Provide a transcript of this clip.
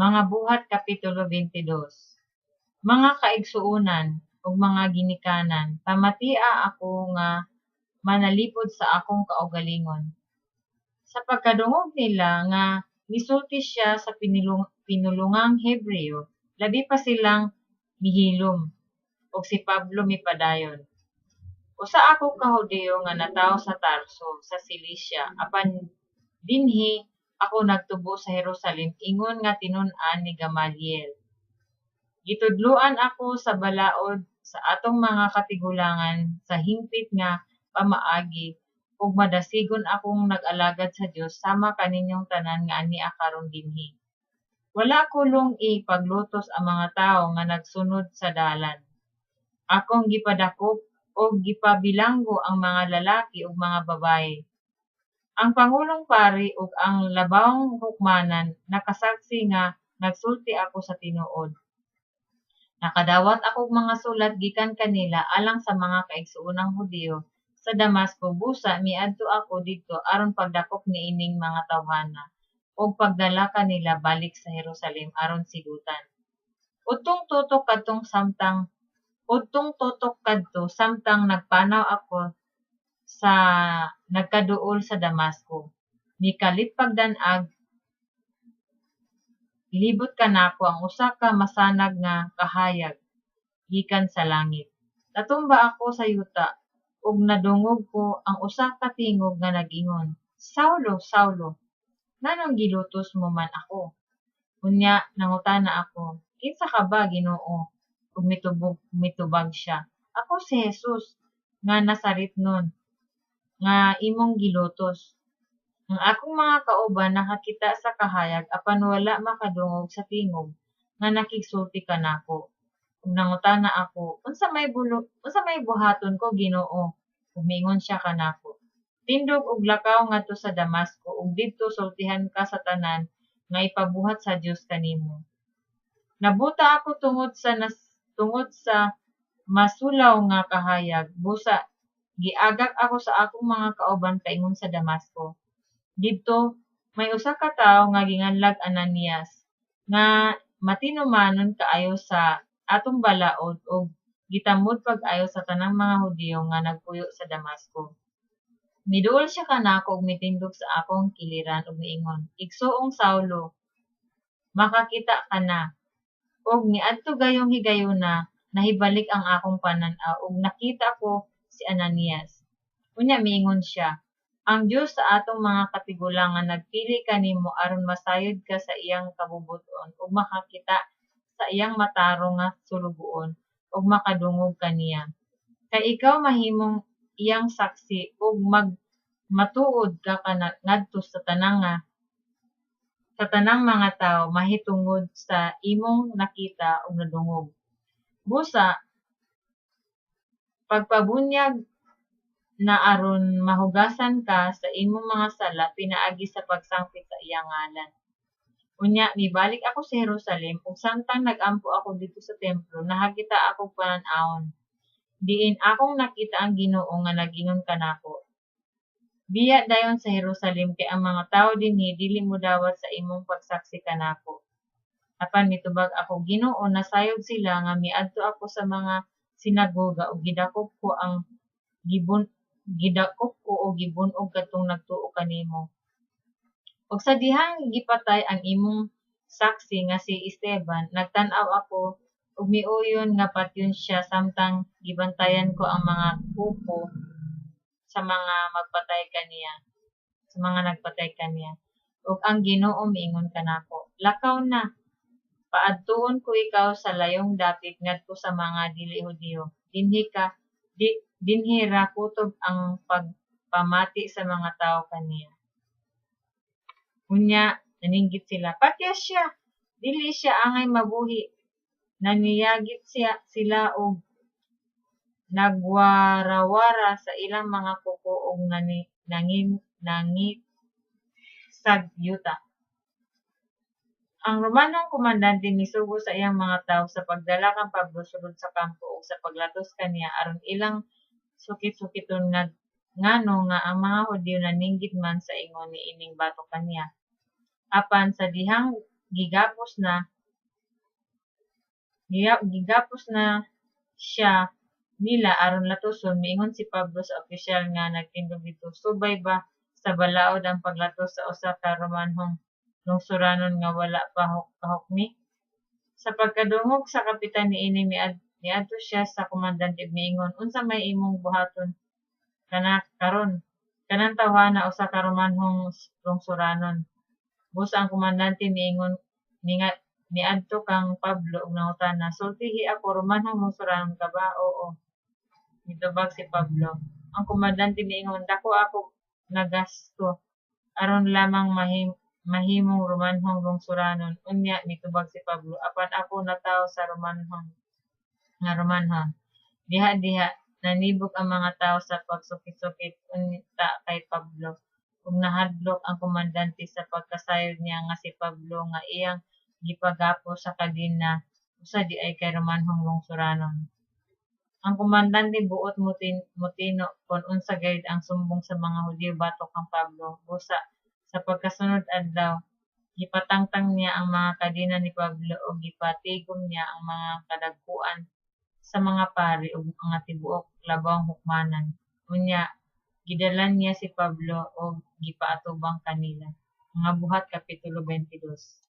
Mga Buhat kapitulo 22. Mga kaigsuonan ug mga ginikanan, pamatia ako nga manalipod sa akong kaugalingon. Sa pagkadungog nila nga misulti siya sa pinulungang Hebreo, labi pa silang mihilom. Ug si Pablo mipadayon, "Usa ako ka Hudiyo nga natawo sa Tarso sa Cilicia, apan dinhi ako nagtubo sa Jerusalem ingon nga tinun-an ni Gamaliel. Gitudloan ako sa balaod sa atong mga katigulangan sa hingpit nga pamaagi ug madasigon akong nag-alagad sa Dios sama kaninyong tanan nga ania karon dinhi. Wala ko lung-i paglutos ang mga tawo nga nagsunod sa Dalan. Akong gipadakop ug gipabilanggo ang mga lalaki ug mga babaye. Ang pangulong pari ug ang labawng hukmanan nakasaksi nga nagsulti ako sa tinuod. Nakadawat akog mga sulat gikan kanila alang sa mga kaigsuonang Hudiyo sa Damasco busa miadto ako didto aron pagdakop niining mga tawhana ug pagdala kanila balik sa Jerusalem aron silutan. Udtong tutok kadto samtang nagpanaw ako sa nagkaduol sa Damasco, mikalip pagdan-ag libot kanako ang usa ka masanag nga kahayag gikan sa langit. Natumba ako sa yuta, ug nadungog ko ang usa ka tingog nga nag-ingon, 'Saulo, Saulo, nganong gilutos mo man ako?' Unya nangutana ako, 'Kinsa ka ba, Ginoo?' Ug mitubag siya, 'Ako si Jesus nga Nazaretnon nga imong gilutos.' Ang akong mga kauban nakakita sa kahayag apan wala makadungog sa tingog nga nakigsulti kanako. Ug nangutana ako, 'Unsa may buhaton ko, Ginoo?' Ug miingon siya kanako, 'Tindog ug lakaw ngadto sa Damasco ug didto sultihan ka sa tanan nga ipabuhat sa Dios kanimo.' Nabuta ako tungod sa masulaw nga kahayag, busa giagak ako sa akong mga kauban paingon sa Damasco. Didto may usa ka tawo nga ginganlag Ananias, nga matinumanon kaayo sa atong balaod ug gitamod pag-ayo sa tanang mga Hudiyo nga nagpuyo sa Damasco. Miduol siya kanako ug mitindog sa akong kiliran ug miingon, 'Igsoong Saulo, makakita ka na.' Ug niadto gayong higayuna nahibalik ang akong panan-aw ug nakita ko si Ananias. Unya miingon siya, 'Ang Dios sa atong mga katigulangan nagpili kanimo aron masayod ka sa iyang kabubut-on ug makakita sa iyang Matarong nga Sulugoon ug makadungog kaniya. Kay ikaw mahimong iyang saksi ug magmatuod ka ngadto sa tanang mga tawo mahitungod sa imong nakita ug nadungog. Busa pagpabunyag na aron mahugasan ka sa imong mga sala pinaagi sa pagsangpit sa iyang ngalan.' Unya mibalik ako sa Jerusalem, ug samtang nag-ampo ako didto sa templo nakakita akog panan-awon, diin akong nakita ang Ginoo nga nag-ingon kanako, 'Biya dayon sa Jerusalem kay ang mga tawo dinhi dili modawat sa imong pagsaksi kanako.' Apan mitubag ako, 'Ginoo, nasayod sila nga miadto ako sa mga sinagoga ug gidakop ko ug gibun-og kadtong nagtuo kanimo. Ug sa dihang gipatay ang imong saksi nga si Esteban, nagtan-aw ako ug miuyon nga patyon siya samtang gibantayan ko ang mga kuko sa mga magpatay kaniya, sa mga nagpatay kaniya.' Ug ang Ginoo miingon kanako, 'Lakaw na, paadtuon ko ikaw sa layong dapit ngadto sa mga dili Hudiyo.' Dinhi ra kutob ang pagpamati sa mga tawo kaniya." Unya naninggit sila, "Patya siya! Dili siya angay mabuhi!" Naniyagit sila ug nagwarawara sa ilang mga kuko ug nangisag yuta. Ang Romanong komandante misugo sa iyang mga tawo sa pagdala kang Pablo sulod sa kampo ug sa paglatos kaniya aron ilang sukit-sukiton ngano nga ang mga Hudiyo naninggit man sa ingon niining batok kaniya. Apan sa dihang Gigapos na siya nila aron latuson, miingon si Pablo sa opisyal nga nagtindog didto, "Subay ba sa balaod ang paglatos sa usa ka Romanhong lungsoranon nga wala pa kahukmi?" Sa pagkadungog sa kapitan niini, miadto siya sa komandante ug miingon, "Unsa may imong buhaton karon? Kanang tawhana usa ka Romanhong lungsoranon." Busa ang komandante miadto kang Pablo ug nangutana, "Sultihi ako, Romanhong lungsoranon ka ba?" "Oo," mitubag si Pablo. Ang komandante miingon, "Dako akog nagasto aron lamang mahimong Romanhong lungsoranon." "Unya," mitubag si Pablo, "apan ako natawo sa Romanhon nga Romanhon." Diha-diha nanibog ang mga tawo sa pagsukit-sukit unta kay Pablo, ug nahadlok ang komandante sa pagkasayod niya nga si Pablo nga iyang gipagapos sa kadena usa diay ka Romanhong lungsoranon. Ang komandante buot motino kon unsa gayud ang sumbong sa mga Hudiyo batok kang Pablo. Busa, sa pagkasunod adlaw, gipatangtang niya ang mga kadena ni Pablo ug gipatigom niya ang mga kadagkuan sa mga pari ug ang tibuok labawng hukmanan. Unya gidala niya si Pablo ug gipaatubang kanila. Mga Buhat kapitulo 22.